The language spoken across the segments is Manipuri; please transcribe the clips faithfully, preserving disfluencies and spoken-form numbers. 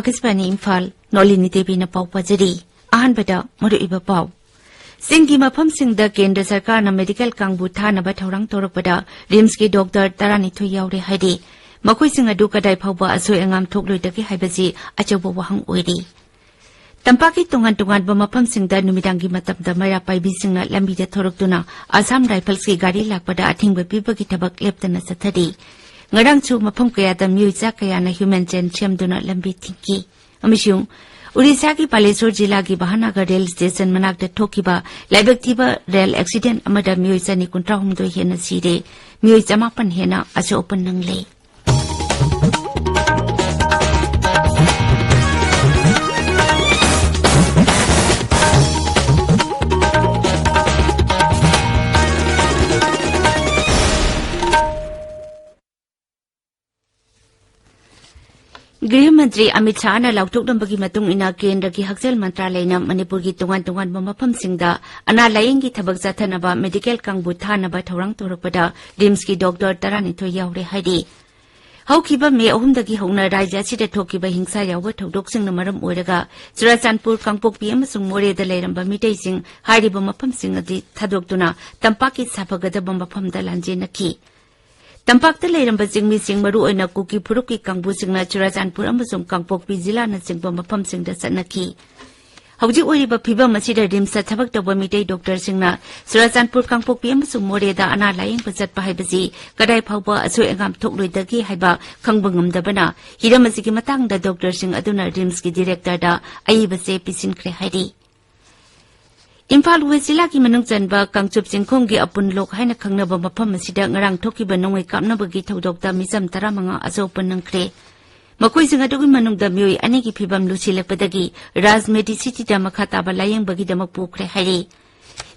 ꯑꯥꯀꯥꯁꯕꯥꯅꯤ ꯏꯝꯐꯥꯜ, ꯅꯣꯂꯤꯅꯤ ꯗꯦꯕꯤꯅ ꯄꯥꯎ ꯄꯥꯖꯔꯤ꯫ ꯑꯍꯥꯟꯕꯗ ꯃꯔꯨꯑꯣꯏꯕ ꯄꯥꯎ꯫ ꯆꯤꯡꯒꯤ ꯃꯐꯝꯁꯤꯡꯗ ꯀꯦꯟꯗ꯭ꯔ ꯁꯔꯀꯥꯔꯅ ꯃꯦꯗꯤꯀꯦꯜ ꯀꯥꯡꯕꯨ ꯊꯥꯅꯕ ꯊꯧꯔꯥꯡ ꯇꯧꯔꯛꯄꯗ ꯔꯤꯝꯁꯀꯤ ꯗꯣꯛꯇꯔ ꯇꯔꯥꯅꯤꯊꯣꯏ ꯌꯥꯎꯔꯦ ꯍꯥꯏꯔꯤ꯫ ꯃꯈꯣꯏꯁꯤꯡ ꯑꯗꯨ ꯀꯗꯥꯏ ꯐꯥꯎꯕ ꯑꯁꯣꯏ ꯑꯉꯥꯝ ꯊꯣꯛꯂꯣꯏꯗꯒꯦ ꯍꯥꯏꯕꯁꯤ ꯑꯆꯧꯕ ꯋꯥꯍꯪ ꯑꯣꯏꯔꯤ꯫ ꯇꯝꯄꯥꯛꯀꯤ ꯇꯣꯉꯥꯟ ꯇꯣꯉꯥꯟꯕ ꯃꯐꯝꯁꯤꯡꯗ ꯅꯨꯃꯤꯗꯥꯡꯒꯤ ꯃꯇꯝꯗ ꯃꯩꯔꯥ ꯄꯥꯏꯕꯤꯁꯤꯡꯅ ꯂꯝꯕꯤꯗ ꯊꯣꯔꯛꯇꯨꯅ ꯑꯁꯥꯝ ꯔꯥꯏꯐꯜꯁꯀꯤ ꯒꯥꯔꯤ ꯂꯥꯛꯄꯗ ꯑꯊꯤꯡꯕ ꯄꯤꯕꯒꯤ ꯊꯕꯛ ꯂꯦꯞꯇꯅ ꯆꯠꯊꯔꯤ꯫ ꯉꯔꯥꯡꯁꯨ ꯃꯐꯝ ꯀꯌꯥꯗ ꯃꯤꯑꯣꯏ ꯆꯥ ꯀꯌꯥꯅ ꯍ꯭ꯌꯨꯃꯦꯟ ꯆꯦꯟ ꯁꯦꯝꯗꯨꯅ ꯂꯝꯕꯤ ꯊꯤꯡꯈꯤ꯫ ꯑꯃꯁꯨꯡ ꯎꯔꯤꯁꯥꯒꯤ ꯕꯥꯂꯦꯁꯣꯔ ꯖꯤꯂꯥꯒꯤ ꯚꯥꯍꯥꯅꯒꯔ ꯔꯦꯜ ꯁ꯭ꯇꯦꯁꯟ ꯃꯅꯥꯛꯇ ꯊꯣꯛꯈꯤꯕ ꯂꯥꯏꯕꯛ ꯊꯤꯕ ꯔꯦꯜ ꯑꯦꯛꯁꯤꯗꯦꯟ ꯑꯃꯗ ꯃꯤꯑꯣꯏ ꯆꯅꯤ ꯀꯨꯟꯊ꯭ꯔꯥ ꯍꯨꯝꯗꯣꯏ ꯍꯦꯟꯅ ꯁꯤꯔꯦ, ꯃꯤꯑꯣꯏ ꯆꯃꯥꯄꯟ ꯍꯦꯟꯅ ꯑꯁꯣꯛ ꯑꯄꯟ ꯅꯪꯂꯦ꯫ ꯒ꯭ꯔꯤꯍ ꯃꯟꯇ꯭ꯔꯤ ꯑꯃꯤꯠ ꯁꯥꯍꯅ ꯂꯥꯎꯊꯣꯛꯂꯝꯕꯒꯤ ꯃꯇꯨꯡ ꯏꯟꯅ, ꯀꯦꯟꯗ꯭ꯔꯒꯤ ꯍꯛꯁꯦꯜ ꯃꯟꯇ꯭ꯔꯥꯂꯌꯅ ꯃꯅꯤꯄꯨꯔꯒꯤ ꯇꯣꯉꯥꯟ ꯇꯣꯉꯥꯟꯕ ꯃꯐꯝꯁꯤꯡꯗ ꯑꯅꯥ ꯂꯥꯌꯦꯡꯒꯤ ꯊꯕꯛ ꯆꯠꯊꯅꯕ ꯃꯦꯗꯤꯀꯦꯜ ꯀꯥꯡꯕꯨ ꯊꯥꯅꯕ ꯊꯧꯔꯥꯡ ꯇꯧꯔꯛꯄꯗ ꯔꯤꯝꯁꯀꯤ ꯗꯣꯛꯇꯔ ꯇꯔꯥꯅꯤꯊꯣꯏ ꯌꯥꯎꯔꯦ ꯍꯥꯏꯔꯤ꯫ ꯍꯧꯈꯤꯕ ꯃꯦ ꯑꯍꯨꯝꯗꯒꯤ ꯍꯧꯅ ꯔꯥꯖ꯭ꯌ ꯑꯁꯤꯗ ꯊꯣꯛꯈꯤꯕ ꯍꯤꯡꯁꯥ ꯌꯥꯎꯕ ꯊꯧꯗꯣꯛꯁꯤꯡꯅ ꯃꯔꯝ ꯑꯣꯏꯔꯒ ꯆꯨꯔꯥꯆꯥꯟꯄꯨꯔ, ꯀꯥꯡꯄꯣꯛꯄꯤ ꯑꯃꯁꯨꯡ ꯃꯣꯔꯦꯗ ꯂꯩꯔꯝꯕ ꯃꯤꯇꯩꯁꯤꯡ ꯍꯥꯏꯔꯤꯕ ꯃꯐꯝꯁꯤꯡ ꯑꯗꯨ ꯊꯥꯗꯣꯛꯇꯨꯅ ꯇꯝꯄꯥꯛꯀꯤ ꯁꯥꯐꯒꯗꯕ ꯃꯐꯝꯗ ꯂꯥꯟꯖꯦꯟꯅꯈꯤ꯫ ꯇꯝꯄꯥꯛꯇ ꯂꯩꯔꯝꯕ ꯆꯤꯡꯃꯤꯁꯤꯡ, ꯃꯔꯨꯑꯣꯏꯅ ꯀꯨꯀꯤ ꯐꯨꯔꯨꯞꯀꯤ ꯀꯥꯡꯕꯨꯁꯤꯡꯅ ꯆꯨꯔꯥꯆꯥꯟꯄꯨꯔ ꯑꯃꯁꯨꯡ ꯀꯥꯡꯄꯣꯛꯄꯤ ꯖꯤꯂꯥꯅꯆꯤꯡꯕ ꯃꯐꯝꯁꯤꯡꯗ ꯆꯠꯅꯈꯤ꯫ ꯍꯧꯖꯤꯛ ꯑꯣꯏꯔꯤꯕ ꯐꯤꯚꯝ ꯑꯁꯤꯗ ꯔꯤꯝꯁꯇ ꯊꯕꯛ ꯇꯧꯕ ꯃꯤꯇꯩ ꯗꯣꯛꯇꯔꯁꯤꯡꯅ ꯆꯨꯔꯥꯆꯥꯟꯄꯨꯔ, ꯀꯥꯡꯄꯣꯛꯄꯤ ꯑꯃꯁꯨꯡ ꯃꯣꯔꯦꯗ ꯑꯅꯥ ꯂꯥꯌꯦꯡꯕ ꯆꯠꯄ ꯍꯥꯏꯕꯁꯤ ꯀꯗꯥꯏ ꯐꯥꯎꯕ ꯑꯁꯣꯏ ꯑꯉꯥꯝ ꯊꯣꯛꯂꯣꯏꯗꯒꯦ ꯍꯥꯏꯕ ꯈꯪꯕ ꯉꯝꯗꯕꯅ ꯍꯤꯔꯝ ꯑꯁꯤꯒꯤ ꯃꯇꯥꯡꯗ ꯗꯣꯛꯇꯔꯁꯤꯡ ꯑꯗꯨꯅ ꯔꯤꯝꯁꯀꯤ ꯗꯤꯔꯦꯛꯇꯔꯗ ꯑꯏꯕ ꯆꯦ ꯄꯤꯁꯤꯟꯈ꯭ꯔꯦ ꯍꯥꯏꯔꯤ꯫ ꯏꯝꯐꯥꯜ ꯋꯦꯁ ꯖꯤꯂꯥꯒꯤ ꯃꯅꯨꯡ ꯆꯟꯕ ꯀꯥꯡꯆꯨꯞ ꯆꯤꯡꯈꯣꯡꯒꯤ ꯑꯄꯨꯟ ꯂꯣꯛ ꯍꯥꯏꯅ ꯈꯪꯅꯕ ꯃꯐꯝ ꯑꯁꯤꯗ ꯉꯔꯥꯡ ꯊꯣꯛꯈꯤꯕ ꯅꯣꯡꯃꯩ ꯀꯥꯞꯅꯕꯒꯤ ꯊꯧꯗꯣꯛꯇ ꯃꯤꯆꯝ ꯇꯔꯥꯃꯉꯥ ꯑꯁꯣꯛ ꯑꯄꯟ ꯅꯪꯈ꯭ꯔꯦ꯫ ꯃꯈꯣꯏꯁꯤꯡ ꯑꯗꯨꯒꯤ ꯃꯅꯨꯡꯗ ꯃꯤꯑꯣꯏ ꯑꯅꯤꯒꯤ ꯐꯤꯕꯝ ꯂꯨꯁꯤꯜꯂꯛꯄꯗꯒꯤ ꯔꯥꯖ ꯃꯦꯗꯤꯁꯤꯇꯤꯗ ꯃꯈꯥ ꯇꯥꯕ ꯂꯥꯌꯦꯡꯕꯒꯤꯗꯃꯛ ꯄꯨꯈ꯭ꯔꯦ ꯍꯥꯏꯔꯤ꯫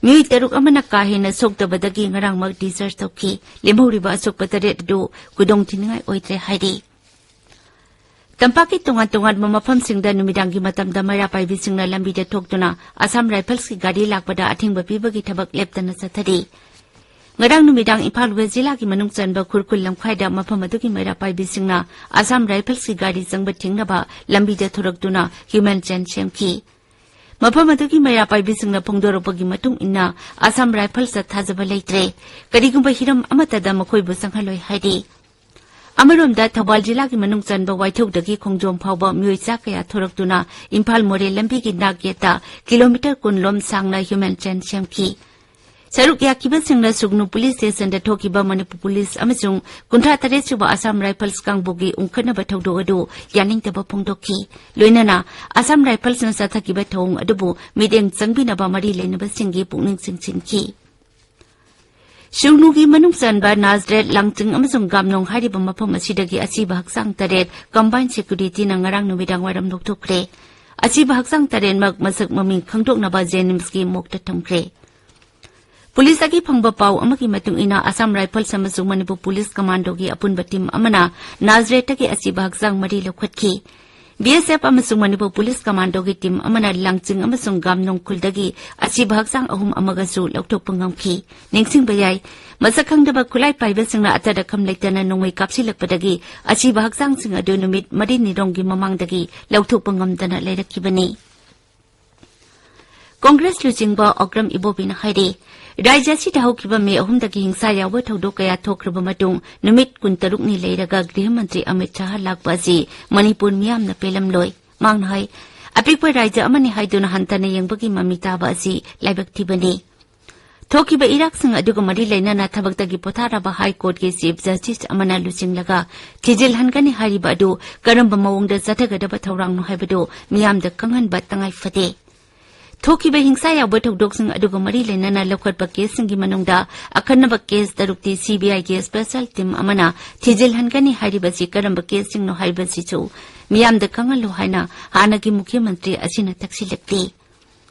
ꯃꯤꯑꯣꯏ ꯇꯔꯨꯛ ꯑꯃꯅ ꯀꯥ ꯍꯦꯟꯅ ꯁꯣꯛꯇꯕꯗꯒꯤ ꯉꯔꯥꯡꯃꯛ ꯗꯤꯁꯆꯥꯔꯖ ꯇꯧꯈꯤ꯫ ꯂꯦꯝꯍꯧꯔꯤꯕ ꯑꯁꯣꯛꯄ ꯇꯔꯦꯠ ꯑꯗꯨ ꯈꯨꯗꯣꯡ ꯊꯤꯅꯤꯡꯉꯥꯏ ꯑꯣꯏꯗ꯭ꯔꯦ ꯍꯥꯏꯔꯤ꯫ ꯇꯝꯄꯥꯛꯀꯤ ꯇꯣꯉꯥꯟ ꯇꯣꯉꯥꯟꯕ ꯃꯐꯝꯁꯤꯡꯗ ꯅꯨꯃꯤꯗꯥꯡꯒꯤ ꯃꯇꯝꯗ ꯃꯩꯔꯥ ꯄꯥꯏꯕꯤꯁꯤꯡꯅ ꯂꯝꯕꯤꯗ ꯊꯣꯛꯇꯨꯅ ꯑꯁꯥꯝ ꯔꯥꯏꯐꯜꯁꯀꯤ ꯒꯥꯔꯤ ꯂꯥꯛꯄꯗ ꯑꯊꯤꯡꯕ ꯄꯤꯕꯒꯤ ꯊꯕꯛ ꯂꯦꯞꯇꯅ ꯆꯠꯊꯔꯤ꯫ ꯉꯔꯥꯡ ꯅꯨꯃꯤꯗꯥꯡ ꯏꯝꯐꯥꯜ ꯋꯦꯁ ꯖꯤꯂꯥꯒꯤ ꯃꯅꯨꯡ ꯆꯟꯕ ꯈꯨꯔꯈꯨꯜ ꯂꯝꯈꯥꯏꯗ ꯃꯐꯝ ꯑꯗꯨꯒꯤ ꯃꯩꯔꯥ ꯄꯥꯏꯕꯤꯁꯤꯡꯅ ꯑꯁꯥꯝ ꯔꯥꯏꯐꯜꯁꯀꯤ ꯒꯥꯔꯤ ꯆꯪꯕ ꯊꯤꯡꯅꯕ ꯂꯝꯕꯤꯗ ꯊꯣꯔꯛꯇꯨꯅ human chain ꯁꯦꯝꯈꯤ꯫ ꯃꯐꯝ ꯑꯗꯨꯒꯤ ꯃꯩꯔꯥ ꯄꯥꯏꯕꯤꯁꯤꯡꯅ ꯐꯣꯡꯗꯣꯔꯛꯄꯒꯤ ꯃꯇꯨꯡ ꯏꯟꯅ ꯑꯁꯥꯝ ꯔꯥꯏꯐꯜꯁꯇ ꯊꯥꯖꯕ ꯂꯩꯇ꯭ꯔꯦ꯫ ꯀꯔꯤꯒꯨꯝꯕ ꯍꯤꯔꯝ ꯑꯃꯠꯇꯗ ꯃꯈꯣꯏꯕꯨ ꯆꯪꯍꯜꯂꯣꯏ ꯍꯥꯏꯔꯤ꯫ ꯑꯃꯔꯣꯝꯗ ꯊꯧꯕꯥꯜ ꯖꯤꯂꯥꯒꯤ ꯃꯅꯨꯡ ꯆꯟꯕ ꯋꯥꯏꯊꯧꯗꯒꯤ ꯈꯣꯡꯖꯣꯝ ꯐꯥꯎꯕ ꯃꯤꯑꯣꯏ ꯆꯥ ꯀꯌꯥ ꯊꯣꯔꯛꯇꯨꯅ ꯏꯝꯐꯥꯜ ꯃꯣꯔꯦ ꯂꯝꯕꯤꯒꯤ ꯅꯥꯛ ꯌꯦꯠꯇ ꯀꯤꯂꯣꯃꯤꯇꯔ ꯀꯨꯟ ꯂꯣꯝ ꯁꯥꯡꯅ human chain ꯁꯦꯝꯈꯤ꯫ ꯁꯔꯨꯛ ꯌꯥꯈꯤꯕꯁꯤꯡꯅ ꯁꯨꯒꯅꯨ ꯄꯨꯂꯤꯁ ꯁ꯭ꯇꯦꯁꯟꯗ ꯊꯣꯛꯈꯤꯕ ꯃꯅꯤꯄꯨꯔ ꯄꯨꯂꯤꯁ ꯑꯃꯁꯨꯡ ꯀꯨꯟꯊ꯭ꯔꯥ ꯇꯔꯦꯠ ꯁꯨꯕ ꯑꯁꯥꯝ ꯔꯥꯏꯐꯜꯁ ꯀꯥꯡꯕꯨꯒꯤ ꯎꯪꯈꯠꯅꯕ ꯊꯧꯗꯣꯛ ꯑꯗꯨ ꯌꯥꯅꯤꯡꯗꯕ ꯐꯣꯡꯗꯣꯛꯈꯤ꯫ ꯂꯣꯏꯅꯅ ꯑꯁꯥꯝ ꯔꯥꯏꯐꯜꯁꯅ ꯆꯠꯊꯈꯤꯕ ꯊꯧꯑꯣꯡ ꯑꯗꯨꯕꯨ ꯃꯤꯠꯌꯦꯡ ꯆꯪꯕꯤꯅꯕ ꯃꯔꯤ ꯂꯩꯅꯕꯁꯤꯡꯒꯤ ꯄꯨꯛꯅꯤꯡ ꯆꯤꯡꯁꯤꯟꯈꯤ꯫ ꯁꯨꯒꯅꯨꯒꯤ ꯃꯅꯨꯡ ꯆꯟꯕ ꯅꯥꯖꯔꯦꯠ, ꯂꯥꯡꯆꯤꯡ ꯑꯃꯁꯨꯡ ꯒꯥꯝꯅꯣꯡ ꯍꯥꯏꯔꯤꯕ ꯃꯐꯝ ꯑꯁꯤꯗꯒꯤ ꯑꯁꯤꯕ ꯍꯛꯆꯥꯡ ꯇꯔꯦꯠ ꯀꯝꯕꯥꯏꯟ ꯁꯦꯀ꯭ꯌꯨꯔꯤꯇꯤꯅ ꯉꯔꯥꯡ ꯅꯨꯃꯤꯗꯥꯡ ꯋꯥꯏꯔꯝ ꯂꯧꯊꯣꯛꯈ꯭ꯔꯦ꯫ ꯑꯁꯤꯕ ꯍꯛꯆꯥꯡ ꯇꯔꯦꯠꯃꯛ ꯃꯁꯛ ꯃꯃꯤꯡ ꯈꯪꯗꯣꯛꯅꯕ ꯖꯦꯅꯤꯝꯁꯀꯤ ꯃꯣꯔꯒꯇ ꯊꯝꯈ꯭ꯔꯦ꯫ ꯄꯨꯂꯤꯁꯇꯒꯤ ꯐꯪꯕ ꯄꯥꯎ ꯑꯃꯒꯤ ꯃꯇꯨꯡ ꯏꯟꯅ, ꯑꯁꯥꯝ ꯔꯥꯏꯐꯜꯁ ꯑꯃꯁꯨꯡ ꯃꯅꯤꯄꯨꯔ ꯄꯨꯂꯤꯁ ꯀꯃꯥꯟꯗꯣꯒꯤ ꯑꯄꯨꯟꯕ ꯇꯤꯝ ꯑꯃꯅ ꯅꯥꯖꯔꯦꯠꯇꯒꯤ ꯑꯁꯤꯕ ꯍꯛꯆꯥꯡ ꯃꯔꯤ ꯂꯧꯈꯠꯈꯤ꯫ ꯕꯤ ꯑꯦꯁ ꯑꯦꯐ ꯑꯃꯁꯨꯡ ꯃꯅꯤꯄꯨꯔ ꯄꯨꯂꯤꯁ ꯀꯃꯥꯟꯗꯣꯒꯤ ꯇꯤꯝ ꯑꯃꯅ ꯂꯥꯡꯆꯤꯡ ꯑꯃꯁꯨꯡ ꯒꯥꯝꯅꯣꯡ ꯈꯨꯜꯗꯒꯤ ꯑꯁꯤꯕ ꯍꯛꯆꯥꯡ ꯑꯍꯨꯝ ꯑꯃꯒꯁꯨ ꯂꯧꯊꯣꯛꯄ ꯉꯝꯈꯤ꯫ ꯅꯤꯡꯁꯤꯡꯕ ꯌꯥꯏ, ꯃꯁꯛ ꯈꯪꯗꯕ ꯈꯨꯠꯂꯥꯏ ꯄꯥꯏꯕꯁꯤꯡꯅ ꯑꯇꯠ ꯑꯈꯝ ꯂꯩꯇꯅ ꯅꯣꯡꯃꯩ ꯀꯥꯞꯁꯤꯜꯂꯛꯄꯗꯒꯤ ꯑꯁꯤꯕ ꯍꯛꯆꯥꯡꯁꯤꯡ ꯑꯗꯨ ꯅꯨꯃꯤꯠ ꯃꯔꯤꯅꯤꯔꯣꯝꯒꯤ ꯃꯃꯥꯡꯗꯒꯤ ꯂꯧꯊꯣꯛꯄ ꯉꯝꯗꯅ ꯂꯩꯔꯛꯈꯤꯕꯅꯤ꯫ ꯀꯣꯡꯒ꯭ꯔꯦꯁ ꯂꯨꯆꯤꯡꯕ ꯑꯣꯀ꯭ꯔꯝ ꯏꯕꯣꯕꯤꯅ ꯍꯥꯏꯔꯤ, ꯔꯥꯖ꯭ꯌ ꯑꯁꯤꯗ ꯍꯧꯈꯤꯕ ꯃꯦ ꯑꯍꯨꯝꯗꯒꯤ ꯍꯤꯡꯁꯥ ꯌꯥꯎꯕ ꯊꯧꯗꯣꯛ ꯀꯌꯥ ꯊꯣꯛꯈ꯭ꯔꯕ ꯃꯇꯨꯡ ꯅꯨꯃꯤꯠ ꯀꯨꯟꯇꯔꯨꯛꯅꯤ ꯂꯩꯔꯒ ꯒ꯭ꯔꯤꯍ ꯃꯟꯇ꯭ꯔꯤ ꯑꯃꯤꯠ ꯁꯥꯍ ꯂꯥꯛꯄ ꯑꯁꯤ ꯃꯅꯤꯄꯨꯔ ꯃꯤꯌꯥꯝꯅ ꯄꯦꯜꯂꯝꯂꯣꯏ꯫ ꯃꯍꯥꯛꯅ ꯍꯥꯏ, ꯑꯄꯤꯛꯄ ꯔꯥꯖ꯭ꯌ ꯑꯃꯅꯤ ꯍꯥꯏꯗꯨꯅ ꯍꯟꯊꯅ ꯌꯦꯡꯕꯒꯤ ꯃꯃꯤ ꯇꯥꯕ ꯑꯁꯤ ꯂꯥꯏꯕꯛ ꯊꯤꯕꯅꯤ꯫ ꯊꯣꯛꯈꯤꯕ ꯏꯔꯥꯛꯁꯤꯡ ꯑꯗꯨꯒ ꯃꯔꯤ ꯂꯩꯅꯅ ꯊꯕꯛꯇꯒꯤ ꯄꯣꯊꯥꯔꯕ ꯍꯥꯏ ꯀꯣꯔꯠꯀꯤ ꯆꯤꯐ ꯖꯁꯇꯤꯁ ꯑꯃꯅ ꯂꯨꯆꯤꯡꯂꯒ ꯊꯤꯖꯤꯜꯍꯟꯒꯅꯤ ꯍꯥꯏꯔꯤꯕ ꯑꯗꯨ ꯀꯔꯝꯕ ꯃꯑꯣꯡꯗ ꯆꯠꯊꯒꯗꯕ ꯊꯧꯔꯥꯡꯅꯣ ꯍꯥꯏꯕꯗꯨ ꯃꯤꯌꯥꯝꯗ ꯈꯪꯍꯟꯕ ꯇꯉꯥꯏ ꯐꯗꯦ꯫ ꯊꯣꯛꯈꯤꯕ ꯍꯤꯡꯁꯥ ꯌꯥꯎꯕ ꯊꯧꯗꯣꯛꯁꯤꯡ ꯑꯗꯨꯒ ꯃꯔꯤ ꯂꯩꯅꯅ ꯂꯧꯈꯠꯄ ꯀꯦꯁꯁꯤꯡꯒꯤ ꯃꯅꯨꯡꯗ ꯑꯈꯟꯅꯕ ꯀꯦꯁ ꯇꯔꯨꯛꯇꯤ ꯁꯤ ꯕꯤ ꯑꯥꯏꯒꯤ ꯁ꯭ꯄꯦꯁꯦꯜ ꯇꯤꯝ ꯑꯃꯅ ꯊꯤꯖꯤꯜꯍꯟꯒꯅꯤ ꯍꯥꯏꯔꯤꯕꯁꯤ ꯀꯔꯝꯕ ꯀꯦꯁꯁꯤꯡꯅꯣ ꯍꯥꯏꯕꯁꯤꯁꯨ ꯃꯤꯌꯥꯝꯗ ꯈꯪꯍꯜꯂꯨ ꯍꯥꯏꯅ ꯍꯥꯟꯅꯒꯤ ꯃꯨꯈ꯭ꯌ ꯃꯟꯇ꯭ꯔꯤ ꯑꯁꯤꯅ ꯇꯛꯁꯤꯜꯂꯛꯂꯤ꯫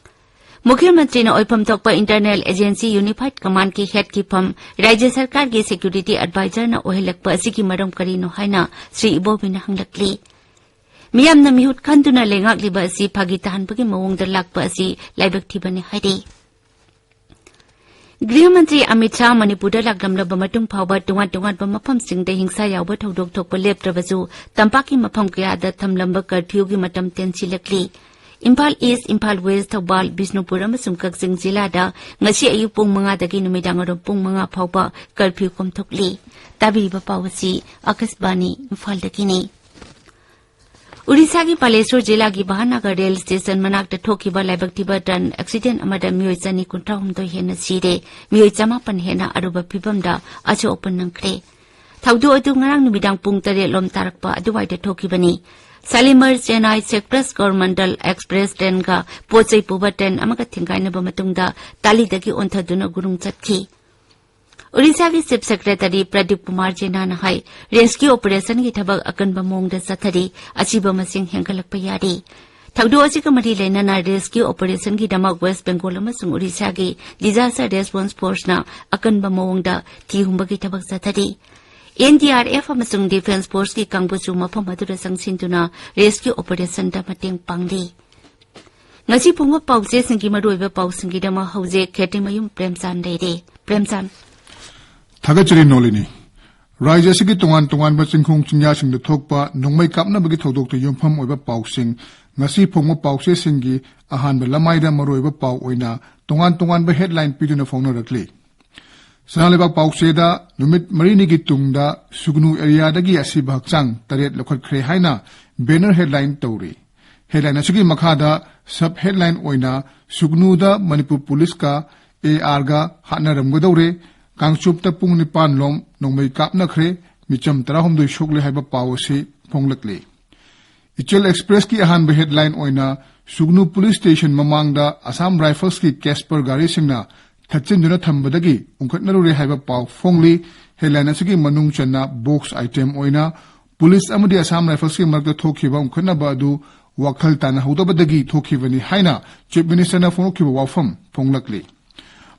ꯃꯨꯈ꯭ꯌ ꯃꯟꯇ꯭ꯔꯤꯅ ꯑꯣꯏꯐꯝ ꯊꯣꯛꯄ ꯏꯟꯇꯔꯅꯦꯜ ꯑꯦꯖꯦꯟꯁꯤ ꯌꯨꯅꯤꯐꯥꯏꯗ ꯀꯃꯥꯟꯗꯀꯤ ꯍꯦꯗꯀꯤ ꯐꯝ ꯔꯥꯖ꯭ꯌ ꯁꯔꯀꯥꯔꯒꯤ ꯁꯦꯀ꯭ꯌꯨꯔꯤꯇꯤ ꯑꯦꯗꯚꯥꯏꯖꯔꯅ ꯑꯣꯏꯍꯜꯂꯛꯄ ꯑꯁꯤꯒꯤ ꯃꯔꯝ ꯀꯔꯤꯅꯣ ꯍꯥꯏꯅ ꯁ꯭ꯔꯤ ꯏꯕꯣꯕꯤꯅ ꯍꯪꯂꯛꯂꯤ꯫ ꯃꯤꯌꯥꯝꯅ ꯃꯤꯍꯨꯠ ꯈꯟꯗꯨꯅ ꯂꯩꯉꯥꯛꯂꯤꯕ ꯑꯁꯤ ꯐꯥꯒꯤ ꯇꯥꯍꯟꯕꯒꯤ ꯃꯑꯣꯡꯗ ꯂꯥꯛꯄ ꯑꯁꯤ ꯂꯥꯏꯕꯛ ꯊꯤꯕꯅꯤ ꯍꯥꯏꯔꯤ꯫ ꯒ꯭ꯔꯤꯍ ꯃꯟꯇ꯭ꯔꯤ ꯑꯃꯤꯠ ꯁꯥꯍ ꯃꯅꯤꯄꯨꯔꯗ ꯂꯥꯛꯂꯝꯂꯕ ꯃꯇꯨꯡ ꯐꯥꯎꯕ ꯇꯣꯉꯥꯟ ꯇꯣꯉꯥꯟꯕ ꯃꯐꯝꯁꯤꯡꯗ ꯍꯤꯡꯁꯥ ꯌꯥꯎꯕ ꯊꯧꯗꯣꯛ ꯊꯣꯛꯄ ꯂꯦꯞꯇ꯭ꯔꯕꯁꯨ, ꯇꯝꯄꯥꯛꯀꯤ ꯃꯐꯝ ꯀꯌꯥꯗ ꯊꯝꯂꯝꯕ ꯀꯔꯐ꯭ꯌꯨꯒꯤ ꯃꯇꯝ ꯇꯦꯟꯁꯤꯜꯂꯛꯂꯤ꯫ ꯏꯝꯐꯥꯜ ꯏꯁ, ꯏꯝꯐꯥꯜ ꯋꯦꯁ, ꯊꯧꯕꯥꯜ, ꯕꯤꯁꯅꯨꯄꯨꯔ ꯑꯃꯁꯨꯡ ꯀꯛꯆꯤꯡ ꯖꯤꯂꯥꯗ ꯉꯁꯤ ꯑꯌꯨꯛ ꯄꯨꯡ ꯃꯉꯥꯗꯒꯤ ꯅꯨꯃꯤꯗꯥꯡꯋꯥꯏꯔꯝ ꯄꯨꯡ ꯃꯉꯥ ꯐꯥꯎꯕ ꯀꯔꯐ꯭ꯌꯨ ꯀꯣꯝꯊꯣꯛꯂꯤ꯫ ꯇꯥꯕꯤꯔꯤꯕ ꯄꯥꯎ ꯑꯁꯤ ꯑꯀꯥꯁꯕꯥꯅꯤ ꯏꯝꯐꯥꯜꯗꯒꯤꯅꯤ꯫ ꯎꯔꯤꯁꯥꯒꯤ ꯕꯥꯂꯦꯁꯣꯔ ꯖꯤꯂꯥꯒꯤ ꯚꯥꯍꯅꯒꯔ ꯔꯦꯜ ꯁ꯭ꯇꯦꯁꯟ ꯃꯅꯥꯛꯇ ꯊꯣꯛꯈꯤꯕ ꯂꯥꯏꯕꯛ ꯊꯤꯕ ꯇ꯭ꯔꯦꯟ ꯑꯦꯛꯁꯤꯗꯦꯟ ꯑꯃꯗ ꯃꯤꯑꯣꯏ ꯆꯅꯤ ꯀꯨꯟꯊ꯭ꯔꯥ ꯍꯨꯝꯗꯣꯏ ꯍꯦꯟꯅ ꯁꯤꯔꯦ, ꯃꯤꯑꯣꯏ ꯆꯃꯥꯄꯟ ꯍꯦꯟꯅ ꯑꯔꯨꯕ ꯐꯤꯚꯝꯗ ꯑꯆꯧ ꯑꯄꯟ ꯅꯪꯈ꯭ꯔꯦ꯫ ꯊꯧꯗꯣꯛ ꯑꯗꯨ ꯉꯔꯥꯡ ꯅꯨꯃꯤꯗꯥꯡ ꯄꯨꯡ ꯇꯔꯦꯠ ꯂꯣꯝ ꯇꯥꯔꯛꯄ ꯑꯗꯨꯋꯥꯏꯗ ꯊꯣꯛꯈꯤꯕꯅꯤ꯫ ꯁꯥꯂꯤꯃꯔ ꯆꯦꯟꯅꯥꯏ ꯁꯦꯛꯄ꯭ꯔꯦꯁ ꯀꯣꯔꯣꯃꯟꯗꯜ ꯑꯦꯛꯁꯄ꯭ꯔꯦꯁ ꯇ꯭ꯔꯦꯟꯒ ꯄꯣꯠ ꯆꯩ ꯄꯨꯕ ꯇ꯭ꯔꯦꯟ ꯑꯃꯒ ꯊꯤꯡꯒꯥꯏꯅꯕ ꯃꯇꯨꯡꯗ ꯇꯥꯂꯤꯗꯒꯤ ꯑꯣꯟꯊꯗꯨꯅ ꯒꯨꯔꯨꯡ ꯆꯠꯈꯤ꯫ ꯎꯔꯤꯁꯥꯒꯤ ꯆꯤꯐ ꯁꯦꯀ꯭ꯔꯦꯇꯔꯤ ꯄ꯭ꯔꯗꯤꯞ ꯀꯨꯃꯥꯔ ꯖꯦꯅꯥꯅ ꯍꯥꯏ, ꯔꯦꯁꯀ꯭ꯌꯨ ꯑꯣꯄꯔꯦꯁꯟꯒꯤ ꯊꯕꯛ ꯑꯀꯟꯕ ꯃꯑꯣꯡꯗ ꯆꯠꯊꯔꯤ, ꯑꯁꯤꯕ ꯃꯁꯤꯡ ꯍꯦꯟꯒꯠꯂꯛꯄ ꯌꯥꯔꯤ꯫ ꯊꯧꯗꯣꯛ ꯑꯁꯤꯒ ꯃꯔꯤ ꯂꯩꯅꯅ ꯔꯦꯁꯀ꯭ꯌꯨ ꯑꯣꯄꯔꯦꯁꯟꯒꯤꯗꯃꯛ ꯋꯦꯁ ꯕꯦꯡꯒꯣꯜ ꯑꯃꯁꯨꯡ ꯎꯔꯤꯁꯥꯒꯤ ꯗꯤꯖꯥꯁꯇꯔ ꯔꯦꯁꯄꯣꯟꯁ ꯐꯣꯔꯁꯅ ꯑꯀꯟꯕ ꯃꯑꯣꯡꯗ ꯊꯤ ꯍꯨꯝꯕꯒꯤ ꯊꯕꯛ ꯆꯠꯊꯔꯤ꯫ ꯑꯦꯟ ꯗꯤ ꯑꯥꯔ ꯑꯦꯐ ꯑꯃꯁꯨꯡ ꯗꯤꯐꯦꯟꯁ ꯐꯣꯔꯁꯀꯤ ꯀꯥꯡꯕꯨꯁꯨ ꯃꯐꯝ ꯑꯗꯨꯗ ꯆꯪꯁꯤꯟꯗꯨꯅ ꯔꯦꯁꯀ꯭ꯌꯨ ꯑꯣꯄꯔꯦꯁꯟꯗ ꯃꯇꯦꯡ ꯄꯥꯡꯂꯤ꯫ ꯉꯁꯤ ꯐꯣꯡꯕ ꯄꯥꯎꯆꯦꯁꯤꯡꯒꯤ ꯃꯔꯨꯑꯣꯏꯕ ꯄꯥꯎꯁꯤꯡꯒꯤꯗꯃꯛ ꯍꯧꯖꯤꯛ ꯈꯦꯇ꯭ꯔꯤꯃꯌꯨꯝ ꯄ꯭ꯔꯦꯝꯆꯥꯟ ꯂꯩꯔꯦ꯫ ꯄ꯭ꯔꯦꯝꯆꯥꯟ꯫ ꯊꯥꯒꯠꯆꯔꯤ ꯅꯣꯂꯤꯅꯤ꯫ ꯔꯥꯖ꯭ꯌ ꯑꯁꯤꯒꯤ ꯇꯣꯉꯥꯟ ꯇꯣꯉꯥꯟꯕ ꯆꯤꯡꯈꯣꯡ ꯆꯤꯡꯌꯥꯁꯤꯡꯗ ꯊꯣꯛꯄ ꯅꯣꯡꯃꯩ ꯀꯥꯞꯅꯕꯒꯤ ꯊꯧꯗꯣꯛꯇ ꯌꯨꯝꯐꯝ ꯑꯣꯏꯕ ꯄꯥꯎꯁꯤꯡ ꯉꯁꯤ ꯐꯣꯡꯕ ꯄꯥꯎꯆꯦꯁꯤꯡꯒꯤ ꯑꯍꯥꯟꯕ ꯂꯃꯥꯏꯗ ꯃꯔꯨꯑꯣꯏꯕ ꯄꯥꯎ ꯑꯣꯏꯅ ꯇꯣꯉꯥꯟ ꯇꯣꯉꯥꯟꯕ ꯍꯦꯗꯂꯥꯏꯟ ꯄꯤꯗꯨꯅ ꯐꯣꯡꯅꯔꯛꯂꯤ꯫ ꯁꯅꯥ ꯂꯩꯕꯥꯛ ꯄꯥꯎꯆꯦꯗ ꯅꯨꯃꯤꯠ ꯃꯔꯤꯅꯤꯒꯤ ꯇꯨꯡꯗ ꯁꯨꯒꯅꯨ ꯑꯦꯔꯤꯌꯥꯗꯒꯤ ꯑꯁꯤꯕ ꯍꯛꯆꯥꯡ ꯇꯔꯦꯠ ꯂꯧꯈꯠꯈ꯭ꯔꯦ ꯍꯥꯏꯅ ꯕꯦꯅꯔ ꯍꯦꯗꯂꯥꯏꯟ ꯇꯧꯔꯤ꯫ ꯍꯦꯗꯂꯥꯏꯟ ꯑꯁꯤꯒꯤ ꯃꯈꯥꯗ ꯁꯕ ꯍꯦꯗꯂꯥꯏꯟ ꯑꯣꯏꯅ ꯁꯨꯒꯅꯨꯗ ꯃꯅꯤꯄꯨꯔ ꯄꯨꯂꯤꯁꯀ ꯑꯦ ꯑꯥꯔꯒ ꯍꯥꯠꯅꯔꯝꯒꯗꯧꯔꯦ, ꯀꯥꯡꯆꯨꯞꯇ ꯄꯨꯡ ꯅꯤꯄꯥꯟ ꯂꯣꯝ ꯅꯣꯡꯃꯩ ꯀꯥꯞꯅꯈ꯭ꯔꯦ, ꯃꯤꯆꯝ ꯇꯔꯥꯍꯨꯝꯗꯣꯏ ꯁꯣꯛꯂꯦ ꯍꯥꯏꯕ ꯄꯥꯎ ꯑꯁꯤ ꯐꯣꯡꯂꯛꯂꯤ꯫ ꯏꯆꯦꯜ ꯑꯦꯛꯁꯄ꯭ꯔꯦꯁꯀꯤ ꯑꯍꯥꯟꯕ ꯍꯦꯗꯂꯥꯏꯟ ꯑꯣꯏꯅ ꯁꯨꯒꯅꯨ ꯄꯨꯂꯤꯁ ꯁ꯭ꯇꯦꯁꯟ ꯃꯃꯥꯡꯗ ꯑꯁꯥꯝ ꯔꯥꯏꯐꯜꯁꯀꯤ ꯀꯦꯁꯄꯔ ꯒꯥꯔꯤꯁꯤꯡꯅ ꯊꯠꯆꯤꯟꯗꯨꯅ ꯊꯝꯕꯗꯒꯤ ꯎꯪꯈꯠꯅꯔꯨꯔꯦ ꯍꯥꯏꯕ ꯄꯥꯎ ꯐꯣꯡꯂꯤ꯫ ꯍꯦꯗꯂꯥꯏꯟ ꯑꯁꯤꯒꯤ ꯃꯅꯨꯡ ꯆꯟꯅ ꯕꯣꯛꯁ ꯑꯥꯏꯇꯦꯝ ꯑꯣꯏꯅ ꯄꯨꯂꯤꯁ ꯑꯃꯗꯤ ꯑꯁꯥꯝ ꯔꯥꯏꯐꯜꯁꯀꯤ ꯃꯔꯛꯇ ꯊꯣꯛꯈꯤꯕ ꯎꯪꯈꯠꯅꯕ ꯑꯗꯨ ꯋꯥꯈꯜ ꯇꯥꯅꯍꯧꯗꯕꯗꯒꯤ ꯊꯣꯛꯈꯤꯕꯅꯤ ꯍꯥꯏꯅ ꯆꯤꯐ ꯃꯤꯅꯤꯁꯇꯔꯅ ꯐꯣꯡꯗꯣꯛꯈꯤꯕ ꯋꯥꯐꯝ ꯐꯣꯡꯂꯛꯂꯤ꯫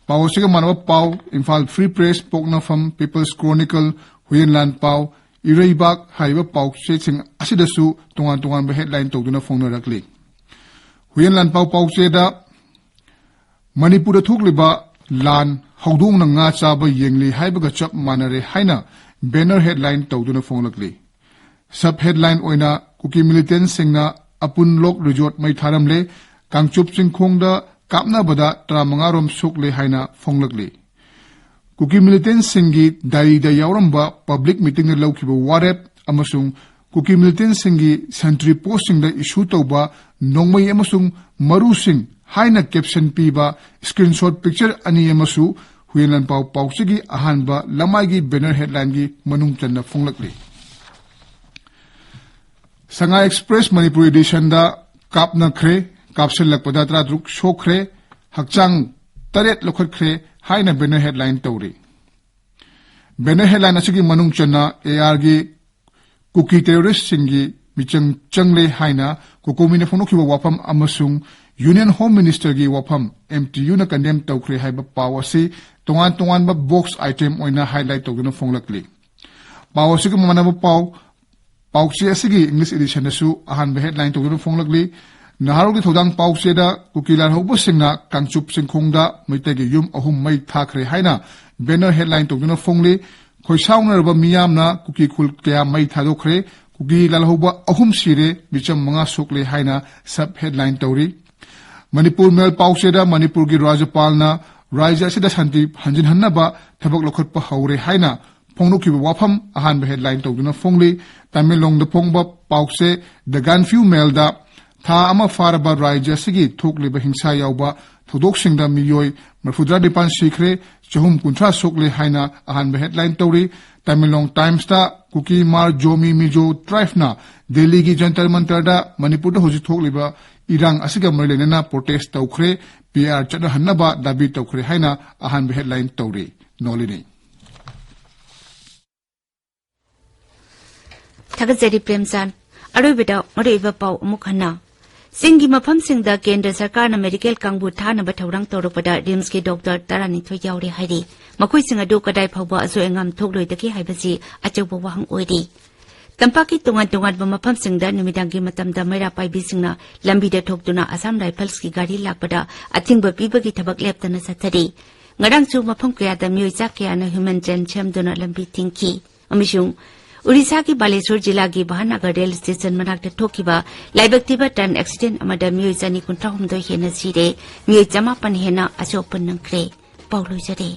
ꯄꯥꯎ ꯑꯁꯤꯒ ꯃꯥꯟꯅꯕ ꯄꯥꯎ ꯏꯝꯐꯥꯜ ꯐ꯭ꯔꯤ ꯄ꯭ꯔꯦꯁ, ꯄꯣꯛꯅꯐꯝ, ꯄꯤꯄꯜꯁ ꯀ꯭ꯔꯣꯅꯤꯀꯜ, ꯍꯨꯌꯦꯟ ꯂꯥꯟ ꯄꯥꯎ, ꯏꯔꯩꯕꯥꯛ ꯍꯥꯏꯔꯤꯕ ꯄꯥꯎꯆꯦꯁꯤꯡ ꯑꯁꯤꯗꯁꯨ ꯇꯣꯉꯥꯟ ꯇꯣꯉꯥꯟꯕ ꯍꯦꯗꯂꯥꯏꯟ ꯇꯧꯗꯨꯅ ꯐꯣꯡꯅꯔꯛꯂꯤ꯫ ꯍꯨꯌꯦꯟ ꯂꯥꯟ ꯄꯥꯎ ꯄꯥꯎꯆꯦꯗ ꯃꯅꯤꯄꯨꯔꯗ ꯊꯣꯛꯂꯤꯕ ꯂꯥꯟ ꯍꯧꯗꯣꯡꯅ ꯉꯥ ꯆꯥꯕ ꯌꯦꯡꯂꯤ ꯍꯥꯏꯕꯒ ꯆꯞ ꯃꯥꯟꯅꯔꯦ ꯍꯥꯏꯅ banner headline ꯇꯧꯗꯨꯅ ꯐꯣꯡꯂꯛꯂꯤ꯫ Sub headline ꯑꯣꯏꯅ ꯀꯨꯀꯤ militantꯁꯤꯡꯅ ꯑꯄꯨꯟ ꯂꯣꯛ resort ꯃꯩ ꯊꯥꯔꯝꯂꯦ, ꯀꯥꯡꯆꯨꯞ ꯆꯤꯡꯈꯣꯡꯗ ꯀꯥꯞꯅꯕꯗ ꯇꯔꯥꯃꯉꯥ ꯔꯣꯝ ꯁꯣꯛꯂꯦ ꯍꯥꯏꯅ ꯐꯣꯡꯂꯛꯂꯤ꯫ ꯀꯨꯀꯤ militantꯁꯤꯡꯒꯤ diaryꯗ ꯌꯥꯎꯔꯝꯕ public meetingꯗ ꯂꯧꯈꯤꯕ ꯋꯥꯔꯦꯞ ꯑꯃꯁꯨꯡ ꯀꯨꯀꯤ militantꯁꯤꯡꯒꯤ sentry postꯁꯤꯡꯗ issue ꯇꯧꯕ ꯅꯣꯡꯃꯩ ꯑꯃꯁꯨꯡ ꯃꯔꯨꯁꯤꯡ ꯍꯥꯏꯅ caption ꯄꯤꯕ screenshot picture ꯑꯅꯤ ꯑꯃꯁꯨ ꯍꯨꯏꯌꯦꯟ ꯂꯥꯟꯄꯥꯎ ꯄꯥꯎꯆꯦꯒꯤ ꯑꯍꯥꯟꯕ ꯂꯃꯥꯏꯒꯤ banner headlineꯒꯤ ꯃꯅꯨꯡ ꯆꯟꯅ ꯐꯣꯡꯂꯛꯂꯤ꯫ Shanghai Express Manipur editionꯗ ꯀꯥꯞꯅꯈ꯭ꯔꯦ, ꯀꯥꯞꯁꯤꯜꯂꯛꯄꯗ ꯇꯔꯥꯇꯔꯨꯛ ꯁꯣꯛꯈ꯭ꯔꯦ, ꯍꯛꯆꯥꯡ ꯇꯔꯦꯠ ꯂꯧꯈꯠꯈ꯭ꯔꯦ ꯍꯥꯏꯅ banner headline ꯇꯧꯔꯤ꯫ Banner headline ꯑꯁꯤꯒꯤ ꯃꯅꯨꯡ ꯆꯟꯅ ARꯒꯤ ꯀꯨꯀꯤ terroristꯁꯤꯡꯒꯤ ꯃꯤꯆꯪ ꯆꯪꯂꯦ ꯍꯥꯏꯅ COCOMIꯅ ꯐꯣꯡꯗꯣꯛꯈꯤꯕ ꯋꯥꯐꯝ ꯑꯃꯁꯨꯡ Union Home Ministerꯒꯤ ꯋꯥꯐꯝ MTUꯅ condemn ꯇꯧꯈ꯭ꯔꯦ ꯍꯥꯏꯕ ꯄꯥꯎ ꯑꯁꯤ ꯇꯣꯉꯥꯟ ꯇꯣꯉꯥꯟꯕ box item ꯑꯣꯏꯅ highlight ꯇꯧꯗꯨꯅ ꯐꯣꯡꯂꯛꯂꯤ꯫ ꯄꯥꯎ ꯑꯁꯤꯒ ꯃꯥꯟꯅꯕ ꯄꯥꯎ, ꯄꯥꯎꯆꯦ ꯑꯁꯤꯒꯤ English editionꯗꯁꯨ ꯑꯍꯥꯟꯕ headline ꯇꯧꯗꯨꯅ ꯐꯣꯡꯂꯛꯂꯤ꯫ ꯅꯍꯥꯔꯣꯜꯒꯤ ꯊꯧꯗꯥꯡ ꯄꯥꯎꯆꯦꯗ ꯀꯨꯀꯤ ꯂꯥꯜꯍꯧꯕꯁꯤꯡꯅ ꯀꯥꯡꯆꯨꯞ ꯆꯤꯡꯈꯣꯡꯗ ꯃꯩꯇꯩꯒꯤ ꯌꯨꯝ ꯑꯍꯨꯝ ꯃꯩ ꯊꯥꯈ꯭ꯔꯦ ꯍꯥꯏꯅ banner headline ꯇꯧꯗꯨꯅ ꯐꯣꯡꯂꯤ꯫ ꯈꯣꯏꯁꯥꯎꯅꯔꯕ ꯃꯤꯌꯥꯝꯅ ꯀꯨꯀꯤ ꯈꯨꯜ ꯀꯌꯥ ꯃꯩ ꯊꯥꯗꯣꯛꯈ꯭ꯔꯦ꯫ ꯀꯨꯀꯤ ꯂꯥꯜꯍꯧꯕ ꯑꯍꯨꯝ ꯁꯤꯔꯦ, ꯃꯤꯆꯝ ꯃꯉꯥ ꯁꯣꯛꯂꯦ ꯍꯥꯏꯅ sub headline ꯇꯧꯔꯤ꯫ ꯃꯅꯤꯄꯨꯔ ꯃꯦꯜ ꯄꯥꯎꯆꯦꯗ ꯃꯅꯤꯄꯨꯔꯒꯤ ꯔꯥꯖ꯭ꯌꯄꯥꯜꯅ ꯔꯥꯖ꯭ꯌ ꯑꯁꯤꯗ ꯁꯥꯟꯇꯤ ꯍꯟꯖꯤꯟꯍꯟꯅꯕ ꯊꯕꯛ ꯂꯧꯈꯠꯄ ꯍꯧꯔꯦ ꯍꯥꯏꯅ ꯐꯣꯡꯗꯣꯛꯈꯤꯕ ꯋꯥꯐꯝ ꯑꯍꯥꯟꯕ headline ꯇꯧꯗꯨꯅ ꯐꯣꯡꯂꯤ꯫ ꯇꯃꯦꯡꯂꯣꯡꯗ ꯐꯣꯡꯕ ꯄꯥꯎꯆꯦ The Gainphiu Mailꯗ ꯊꯥ ꯑꯃ ꯐꯥꯔꯕ ꯔꯥꯖ꯭ꯌ ꯑꯁꯤꯒꯤ ꯊꯣꯛꯂꯤꯕ ꯍꯤꯡꯁꯥ ꯌꯥꯎꯕ ꯊꯧꯗꯣꯛꯁꯤꯡꯗ ꯃꯤꯑꯣꯏ ꯃꯔꯤꯐꯨꯇꯔꯥ ꯅꯤꯄꯥꯟ ꯁꯤꯈ꯭ꯔꯦ, ꯆꯍꯨꯝ ꯀꯨꯟꯊ꯭ꯔꯥ ꯁꯣꯛꯂꯦ ꯍꯥꯏꯅ ꯑꯍꯥꯟꯕ headline ꯇꯧꯔꯤ꯫ ꯇꯃꯦꯡꯂꯣꯡ Timesꯇ ꯀꯨꯀꯤ ꯃꯥꯔ ꯖꯣꯃꯤ ꯃꯤꯖꯣ tribeꯅ ꯗꯦꯜꯂꯤꯒꯤ ꯖꯟꯇꯔ ꯃꯟꯇꯔꯗ ꯃꯅꯤꯄꯨꯔꯗ ꯍꯧꯖꯤꯛ ꯊꯣꯛꯂꯤꯕ ꯏꯔꯥꯡ ꯑꯁꯤꯒ ꯃꯔꯤ ꯂꯩꯅꯅ protest ꯇꯧꯈ꯭ꯔꯦ, PR ꯆꯠꯅꯍꯟꯅꯕ ꯗꯥꯕꯤ ꯇꯧꯈ꯭ꯔꯦ ꯍꯥꯏꯅ ꯑꯍꯥꯟꯕ headline ꯇꯧꯔꯤ꯫ ꯅꯣꯂꯤꯅꯤ꯫ ꯊꯥꯒꯠꯆꯔꯤ ꯄ꯭ꯔꯦꯝꯆꯥꯟ꯫ ꯑꯔꯣꯏꯕꯗ ꯃꯔꯨꯑꯣꯏꯕ ꯄꯥꯎ ꯑꯃꯨꯛ ꯍꯟꯅ꯫ ꯆꯤꯡꯒꯤ ꯃꯐꯝꯁꯤꯡꯗ ꯀꯦꯟꯗ꯭ꯔ ꯁꯔꯀꯥꯔꯅ ꯃꯦꯗꯤꯀꯦꯜ ꯀꯥꯡꯕꯨ ꯊꯥꯅꯕ ꯊꯧꯔꯥꯡ ꯇꯧꯔꯛꯄꯗ ꯔꯤꯝꯁꯀꯤ ꯗꯣꯛꯇꯔ ꯇꯔꯥꯅꯤꯊꯣꯏ ꯌꯥꯎꯔꯦ ꯍꯥꯏꯔꯤ꯫ ꯃꯈꯣꯏꯁꯤꯡ ꯑꯗꯨ ꯀꯗꯥꯏ ꯐꯥꯎꯕ ꯑꯁꯣꯏ ꯑꯉꯥꯝ ꯊꯣꯛꯂꯣꯏꯗꯒꯦ ꯍꯥꯏꯕꯁꯤ ꯑꯆꯧꯕ ꯋꯥꯍꯪ ꯑꯣꯏꯔꯤ꯫ ꯇꯝꯄꯥꯛꯀꯤ ꯇꯣꯉꯥꯟ ꯇꯣꯉꯥꯟꯕ ꯃꯐꯝꯁꯤꯡꯗ ꯅꯨꯃꯤꯗꯥꯡꯒꯤ ꯃꯇꯝꯗ ꯃꯩꯔꯥ ꯄꯥꯏꯕꯤꯁꯤꯡꯅ ꯂꯝꯕꯤꯗ ꯊꯣꯛꯇꯨꯅ ꯑꯁꯥꯝ ꯔꯥꯏꯐꯜꯁꯀꯤ ꯒꯥꯔꯤ ꯂꯥꯛꯄꯗ ꯑꯊꯤꯡꯕ ꯄꯤꯕꯒꯤ ꯊꯕꯛ ꯂꯦꯞꯇꯅ ꯆꯠꯊꯔꯤ꯫ ꯉꯔꯥꯡꯁꯨ ꯃꯐꯝ ꯀꯌꯥꯗ ꯃꯤꯑꯣꯏ ꯆꯥ ꯀꯌꯥꯅ ꯍ꯭ꯌꯨꯃꯦꯟ ꯇ꯭ꯔꯦꯟ ꯁꯦꯝꯗꯨꯅ ꯂꯝꯕꯤ ꯊꯤꯡꯈꯤ꯫ ꯑꯃꯁꯨꯡ ꯎꯔꯤꯁꯥꯒꯤ ꯕꯥꯂꯦꯁꯣꯔ ꯖꯤꯂꯥꯒꯤ ꯚꯥꯅꯥꯒꯔ ꯔꯦꯜ ꯁ꯭ꯇꯦꯁꯟ ꯃꯅꯥꯛꯇ ꯊꯣꯛꯈꯤꯕ ꯂꯥꯏꯕꯛ ꯊꯤꯕ ꯇ꯭ꯔꯦꯟ ꯑꯦꯛꯁꯤꯗꯦꯟ ꯑꯃꯗ ꯃꯤꯑꯣꯏ ꯆꯅꯤ ꯀꯨꯟꯊ꯭ꯔꯥ ꯍꯨꯝꯗꯣꯏ ꯍꯦꯟꯅ ꯁꯤꯔꯦ, ꯃꯤꯑꯣꯏ ꯆꯃꯥꯄꯟ ꯍꯦꯟꯅ ꯑꯁꯣꯛ ꯑꯄꯟ ꯅꯪꯈ꯭ꯔꯦ꯫ ꯄꯥꯎ ꯂꯣꯏꯖꯔꯦ꯫